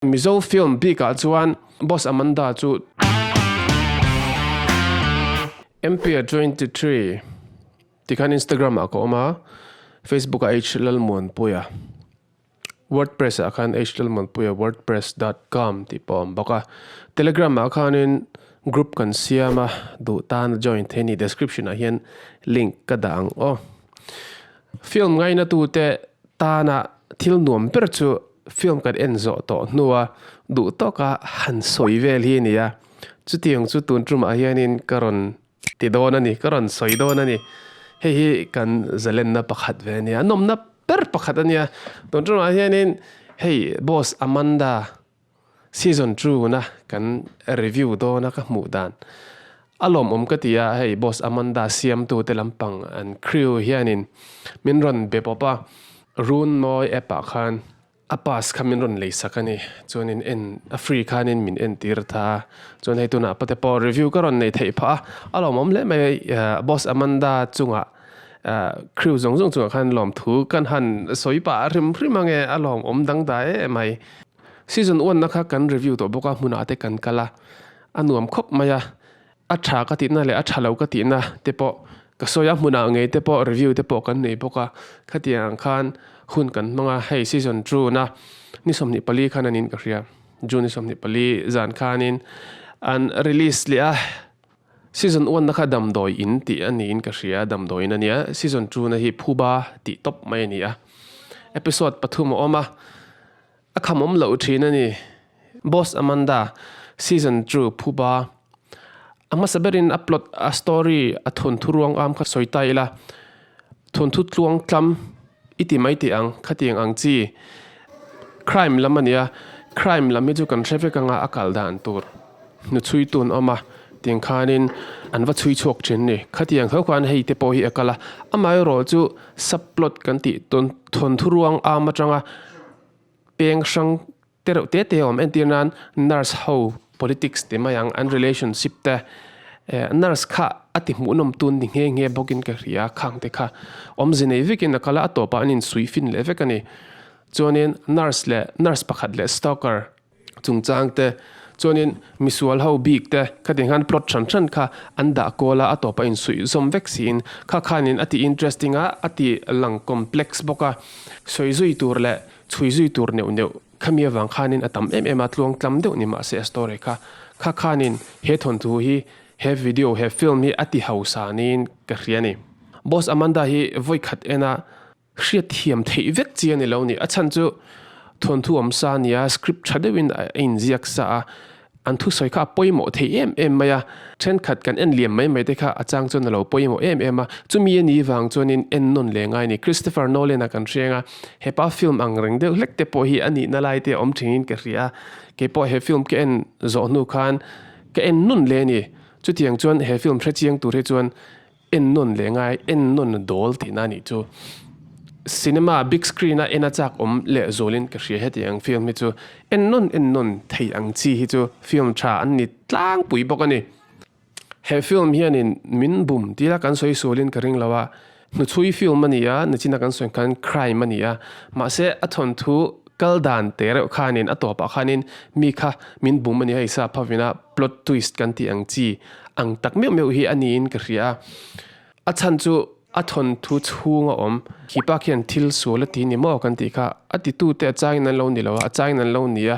Mizo film bikah chuan Boss Amanda chu Mpia 23 tikhan Instagram ah ka awm a, Facebook ah H Lalmuanpuia, WordPress ah khan H Lalmuanpuia wordpress dot com tih pawh a awm bawk a, Telegram ah khanin group kan siam a, duh tan a join thei a ni, description ah hian link ka dah ang aw. Film ngaina tute tana thil nuam ber chu Film kan en zawh tawh hnua duh tawka han sawi vel hi a ni a, chutiang chu tun tumah hianin ka rawn ti dawn a ni, ka rawn sawi dawn a ni. Hei hi kan zalenna pakhat ve a nia, nawmna ber pakhat a nia. Tun tumah hianin hei Boss Amanda season 2 na kan review dawn a ka hmuh dan a lawmawm ka ti a, hei Boss Amanda siamtute lampang an crew hianin min rawn be pawp a. Run mawi app ah khan a pass kha min rawn lei sak a ni. Chuanin en a free khanin min entir ta a. Chuan hei tunah pate pawh review ka rawn nei theih phah a. A lawmawm hle mai a, Boss Amanda chungah crew zawng zawng chungah khan lawmthu kan han sawi pah hrim hrim ange a lawmawm dangdai em mai. Season one na kha kan review tawh bawk a, hmunah te kan kal a, a nuam khawp mai a. A tha ka tihna leh a tha lo ka tihna te pawh ka sawi a, hmunah ngei te pawh review te pawh kan nei bawk a, khatiang ang khan hun kan hmang a, hei season two na ni 24 khan a niin ka hria, June ni 24 zan khanin an release leh a, season one na kha damdawi in tih a niin ka hria, damdawi in a nia, season two na hi phuba tih tawp mai a ni a, episode pathum a awm a. A khamawm loh thin a ni. Boss Amanda, Season 2, Phuba. A hmasa berin a plot, a story, a thawnthu ruang am kha sawi ta ila. Thawnthu tluang tlam i ti mai teh ang, khatiang ang chi. Crime lam a nia, crime lam hi chu kan hre vek anga a kal dan tur hnuchhui tun awm a, tiang khanin an va chhui chhuak thin a ni. Khatiang tho khan hei te pawh hi a kal a, amaherawh chu subplot kan tih thawnthu ruang am atanga Peng hrang te reuh te te a awm. Entir nan nurse ho politics ti mai ang an relationship te nurse kha a ti hmuhnawm tun ni nghe nghe bawkin ka hria khang te kha awmze nei vekin a kal a a tawpah an insuih fin leh vek a ni. Chuanin nurse leh nurse pakhat leh stalker chungchang te chuanin misual ho bik te khatiang khan plot hran hran kha an dah kual a a tawpah insuih zawm vek siin kha khanin a ti interesting a a ti lang complex bawk a sawi zui tur leh Chhui zui tur neuh neuh khami avang khanin a tam em em a, tluang tlam deuh ni mahse a story kha kha khanin he thawnthu hi he video he film hi a ti hausa niin ka hria a ni. Boss Amanda hi vawi khat ena hriat thiam theih vek chi a ni lo ni, a chhan chu thawnthu awm sa a nia, script tha deuhin a inziak sa a, An thusawi kha a pawimawh thei em em mai a, thenkhat kan en liam mai mai te kha a chang chuan a lo pawimawh em em a, chumi a nih vang chuanin en nawn leh ngai a ni. Christopher Nolan-a kan hriang a, hepa film ang reng deuh hlek te pawh hi a nihna lai te a awm thingin ka hria a, keipawh he film ka en zawh hnu khan ka en nawn leh a ni. Chutiang chuan he film hrechiang tur hi chuan En nawn leh ngai, en nawn dawl tihna a nih chu. Cinema big screen a en a chak awm leh zualin ka hria heti ang film hi chu. En nawn en nawn thei ang chi hi chu film tha an ni tlangpui bawk a ni. He film hianin min bum tila kan sawi sualin ka ring lo a, hnuchhui film a ni a, nichina kan sawi khan crime a ni a, mahse a thawnthu kal dan te reuh khanin a tawpah khanin mi kha min bum a ni hei sa phavina plot twist kan tih ang chi ang tak meuh meuh hi a niin ka hria a. A chhan chu a thawnthu chhung a awm. Khipa khian thil sual a ti ni maw kan tih kha a titute a changin an lo ni lo a, a changin an lo ni a,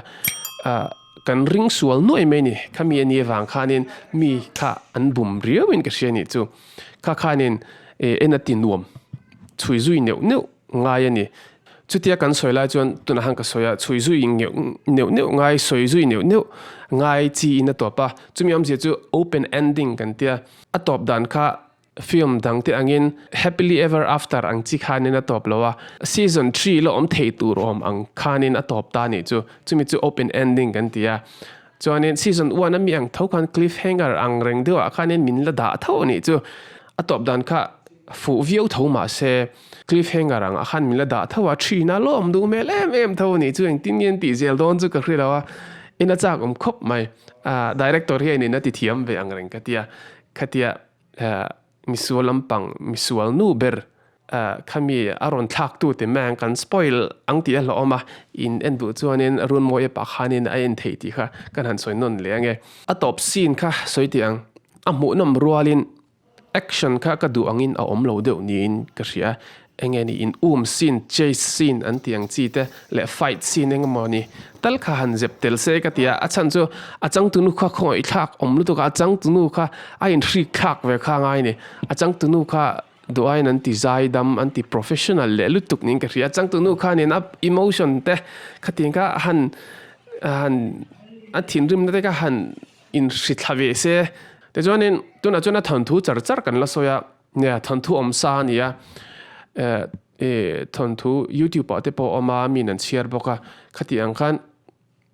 kan ring sual nuai mai ni. Khami a ni avang khanin mi kha an bum riauin ka hria a nih chu. Kha khanin en a ti nuam chhui zui neuh neuh ngai a ni. Chutia kan sawi lai chuan tunah han ka sawi a, chhui zui neuh neuh neuh ngai, sawi zui neuh neuh ngai chi in a tawp a. Chumi awmzia chu open ending kan tia, a tawp dan kha film dang te angin happily ever after ang chi khanin a tawp lo a, season three la awm thei tur awm ang khanin a tawp ta nih chu. Chumi chu open ending kan ti a. Chuanin season one a mi ang tho khan cliffhanger ang reng deuhah khanin min la dah tho a nih chu. A tawp dan kha fuh viau tho mahse cliffhanger ang ah khan min la dah tho a, thin a lawm duh hmel em em tho a nih chu engtin nge an tih zel dawn chu ka hre lo a, en a chak awm khawp mai. Ahh director hian in a ti thiam ve ang reng ka tia, khatia ahh misual lampang misual nu ber. Khami a rawn thlak tu te mai ang kan spoil ang tih a hlauhawm a, in en duh chuanin Runmawi pa khanin a en theih tih kha kan han sawi nawn leh ange. A tawp scene kha sawi tih ang, a hmuhnawm rualin action kha ka duh angin a awm lo deuh niin ka hria. Enge ni in um scene, chase scene an tih ang chi te leh fight scene eng emaw ni tal kha han zep tel se ka ti a, a chhan chu a changtunu kha khawngaih thlak awm lutuk a, a changtunu kha a inhrik thlak ve kha a ngai a ni, a changtunu kha Duhaiin an ti zaidam, an ti professional leh lutuk niin ka hria. Changtunu khanin a emotion te khatiang kha han han a thinrimna te kha han inhri thla ve se. Tichuanin tunah chuan a thawnthu char char kan la sawi a, nia thawnthu awm sa a ni a, eh thawnthu youtube ah te pawh a awm a, miin an chhiar bawk a, khatiang khan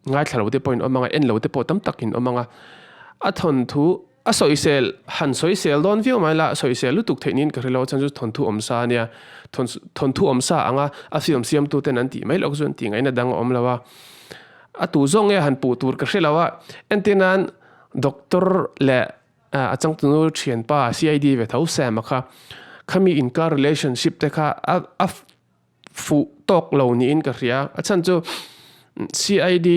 Ngaithla lo te pawhin awm ang a, en lo te pawh tam takin awm ang a. A thawnthu a sawisel, han sawisel dawn viau mai la, sawisel lutuk theih niin ka hre lo, a chhan chu thawnthu awm sa a nia. Thawnthu awm sa anga a film siamtu ten an tih mai loh chu an tih ngaihna dang a awm lo a. A tu zawng nge han puh tur ka hre lo a, entir nan doctor leh a changtunu thianpa CID ve tho Sam-a kha, khami inkar relationship te kha a fuh tawk lo niin ka hria. A chhan chu CID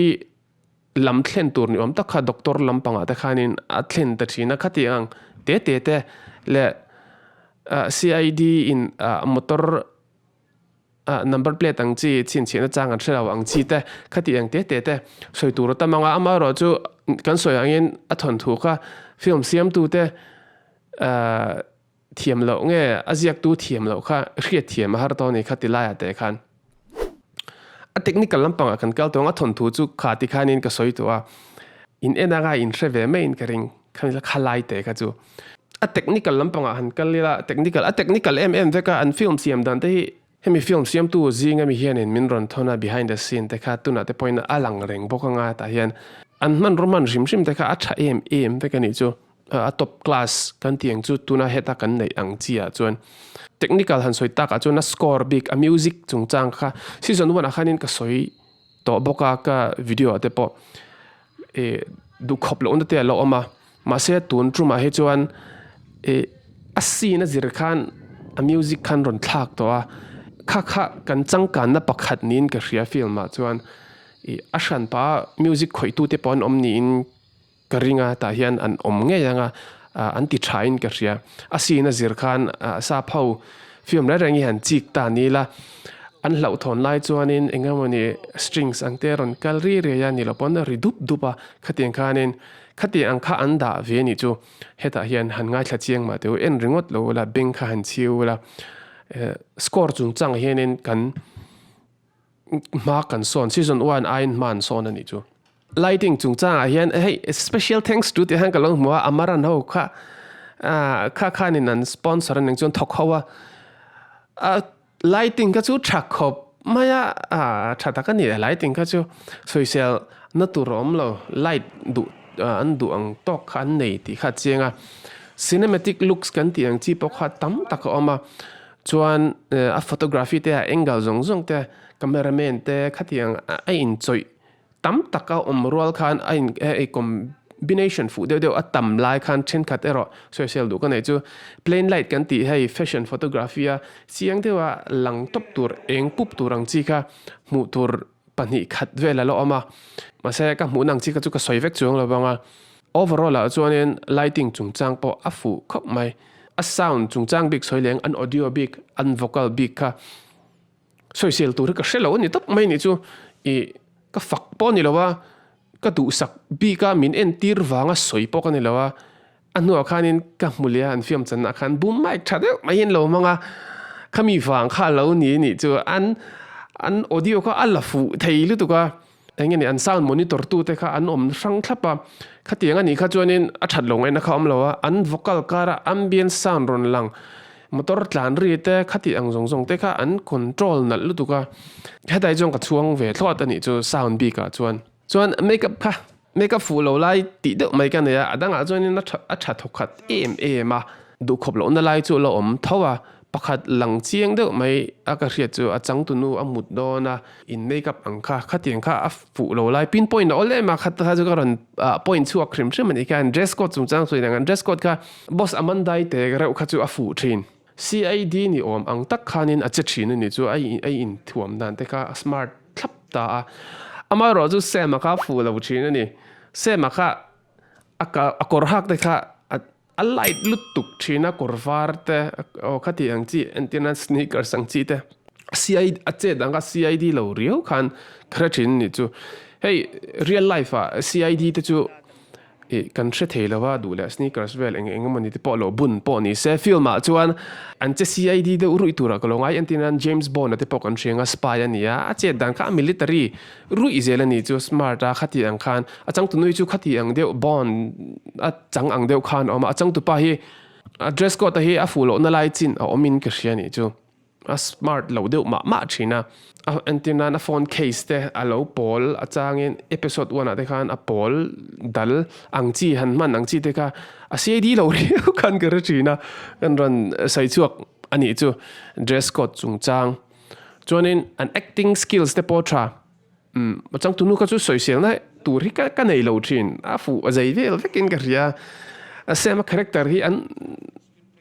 lam thlen tur ni awm tak kha doctor lampangah te khanin a thlen ta thin a, khati ang te te te leh CID in motor number plate ang chi chhinchhiahna chang an hre lo ang chi te khati ang te te te sawi tur a tam ang a, amaherawhchu kan sawi angin a thawnthu kha film siamtute Thiam loh nge a ziaktu thiam loh kha hriat thiam a har tawh a ni kha ti laiah teh khan a technical lampangah kan kal tawh ang a thawnthu chu kha ti khanin ka sawi tawh a in en anga in hre ve maiin ka ring khami kha lai teh kha chu a technical lampangah han kal ila technical a technical em em vek a an film siam dan te hi Hemi film siamtu zing ami hianin min rawn thawn a behind the scene te kha tunah te pawhin a lang reng bawk anga tah hian an hmanraw hman hrim hrim te kha a tha em em vek a nih chu a top class kan tih ang chu tuna heta kan neih ang chi ah chuan technical han sawi takah chuan a score bik a music chungchang kha season one ah khanin ka sawi tawh bawk a ka video ah te pawh ih duhkhawp lohna te a lo awm a mahse tun tumah hi chuan ih a scene a zir khan a music khan rawn thlak tawh a kha kha kan changkanna pakhat niin ka hria film ah chuan ih a hranpa music khawih tu te pawh an awm niin Ka ring a, tah hian an awm ngei ang a, an ti tha in ka hria. A scene a zir khan sap ho film reng reng hi han chik ta ni la, an hlauhthawn lai chuanin eng emawni strings ang te a rawn kal ri riai a, ni lo pawn a ri dup dup a, khatiang khanin khatiang ang kha an dah ve anih chu hetah hian han ngaithla chiang mah teh u, en ringawt lo ula, beng kha han chhiu ula, score chungchang hianin kan Hma kan sawn, season one aiin hma an sawn a nih chu. Lighting chungchangah hian hei special thanks to tih hian ka lo hmu a, Amaran ho kha kha khanin an sponsor a ning chuan thawk ho a, a lighting kha chu tha khawp mai a, tha tak a ni e lighting kha chu sawisel na tur a awm lo, light duh an duh ang tawk kha an nei tih kha a chiang a, cinematic looks kan tih ang chi pawh kha tam tak a awm a. Chuan a photography te a angle zawng zawng te cameraman te khatiang a inchawih tam tak a awm rual khan a in hei combination fuh deuh deuh a tam lai khan thenkhat erawh sawisel duh ka nei chu plain light kan tih hei fashion photography a chiang deuh a lang tawp tur eng pup tur ang chi kha hmuh tur pahnih khat vel a la awm a mahse ka hmuhna ang chi kha chu ka sawi vek chuang lo vang a overall ah chuanin lighting chungchang pawh a fuh khawp mai a sound chungchang bik sawi leng an audio bik an vocal bik kha sawisel tur hi ka hre lo a ni tawp mai nih chu ih ka fak pawh a ni lo a ka duhsak bik a min entir vanga sawi pawh ka ni lo a A hnuah khanin ka hmu leh a, an fiam chanah khan boom mic tha deuh mai hian lo hmang a, khami vang kha a lo ni anih chu an an audio kha a la fuh thei lutuk a, eng nge ni an sound monitor tu te kha an awm hrang thlap a, khatiang anih kha chuanin a that lo ngaihna kha a awm lo a, an vocal kara ambient sound rawn lang motor tlan ri te khati ang zawng zawng te kha an control nalh lutuk a, hetlai chuan ka chhuang ve thlawt anih chu sound bikah chuan. Chuan makeup kha Makeup fuh lo lai tih deuh mai ka nei a, a dangah chuanin a tha a tha thawkhat em em a, duhkhawp lohna lai chu a la awm tho a, pakhat lang chiang deuh mai a ka hriat chu a changtunu a mut dawn a, in makeup ang kha khatiang kha a fuh lo lai pin point a awl em a, khat kha chu ka rawn point chhuak hrim hrim a nih kha, an dress code chungchang sawi dang an dress code kha boss Amandai te reuh kha chu a fuh thin. CID ni awm ang tak khanin a che thin a ni chu a a inthuam dan te kha a smart thlap ta a. Amaherawh chu Sam-a kha a fuh lo thin a ni. Sam-a kha a ka a kawr hak te kha a a light lutuk thin a kawr var te aw khati ang chi entir nan sneakers ang chi te CID a chet ang kha CID lo riau khan ka hre thin a ni chu. Hei real life ah CID te chu Ih, kan hre thei lo a, duh leh sneakers vel eng eng emawni te pawh lo bun pawh ni se. Film ah chuan an che CID deuh ruih turah ka lo ngai entir nan James Bond a te pawh kan hria ang a, spy a ni a, a chet dan kha a military ruih zel a ni chu, smart a khati ang khan a changtunui chu khati ang deuh Bond a chang ang deuh khan a awm a, a changtupa hi a dress code a hi a fuh lohna lai chin a awm in ka hria a nih chu. A smart lo deuh mah mah thin a, a entir nan a phone case te a lo pawl a changin episode one ah te khan a pawl dal ang chi han hman ang chi te kha a CID lo riau khan ka hre thin a, kan rawn sawi chhuak a nih chu dress code chungchang. Chuanin an acting skills te pawh tha umm a changtunu kha chu sawiselna tur hi ka ka nei lo thin a fuh a zei vel vekin ka hria a Sam a character hi an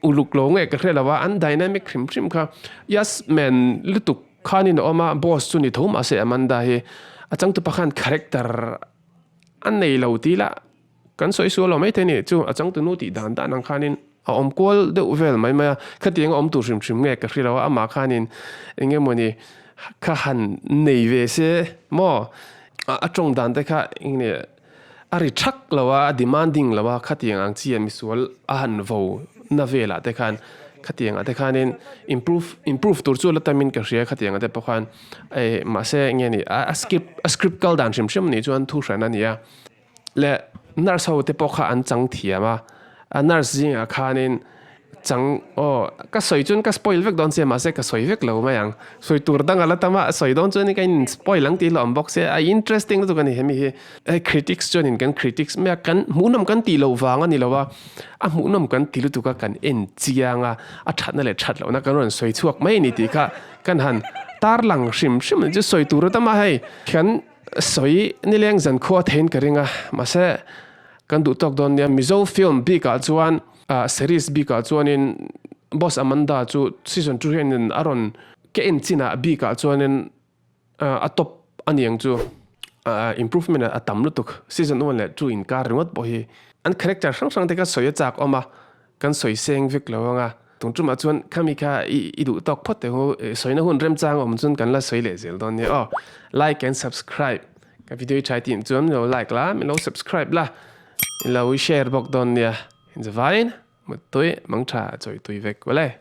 Uluk lo nge ka hre lo a, an dynamic hrim hrim kha yes man lutuk khanin a awm a, boss chu ni tho mahse Amanda hi a changtupa khan character a nei lo tih lah kan sawi sual lo maithei a ni chu a changtunu tih dan dan ang khanin a awm kual deuh vel mai mai a, khatiang a awm tur hrim hrim nge ka hre lo a, amah khanin eng emawni kha han nei ve se maw a tawng dan te kha eng nge A ri thak lo a, a demanding lo a, khatiang ang chi a misual a han vo na velah te khan khatiang ah te khanin improve improve tur chu la tamin ka hria khatiang ah te pawh khan eh mahse enge ni a script a script kal dan hrim hrim anih chuan thu hran a ni a leh nurse ho te pawh kha an chang thiam a a nurse zingah khanin Chang, aw, ka sawi chuan ka spoil vek dawn che mahse ka sawi vek lo mai ang. Sawi tur dang a la tam a, sawi dawn chuan ka in spoil ang tih hlawm bawk se, a interesting lutuk a ni hemi hi. Hei critics chuanin kan critics mai a, kan hmuhnawm kan tih loh vang a ni lo a, a hmuhnawm kan ti lutuk a, kan en chiang a, a thatna leh that lohna kan rawn sawi chhuak mai a ni tih kha kan han tarlang hrim hrim a ni chu sawi tur a tam a hei. Kan sawi nileng zankhua theiin ka ring a, mahse kan duh tawk dawn nia Mizo film bikah chuan Series bikah chuanin Boss Amanda chu season 2 hianin a rawn ke en chinah bikah chuanin a top a ni ang chu. Improvement a tam lutuk. Season 1 leh 2 inkar ringawt pawh hi an character hrang hrang te kha sawi a chak awm a, kan sawi seng vek lo ang a. Tun tumah chuan khami kha i duh tawk phawt teh hu, sawina hun remchang awm chuan kan la sawi leh zel dawn nia aw. Like and subscribe ka video i try tih chuan min lo like la, min lo subscribe la. I lo share bawk dawn nia, inzavain, muttui, mangtha, chawitui vek vale.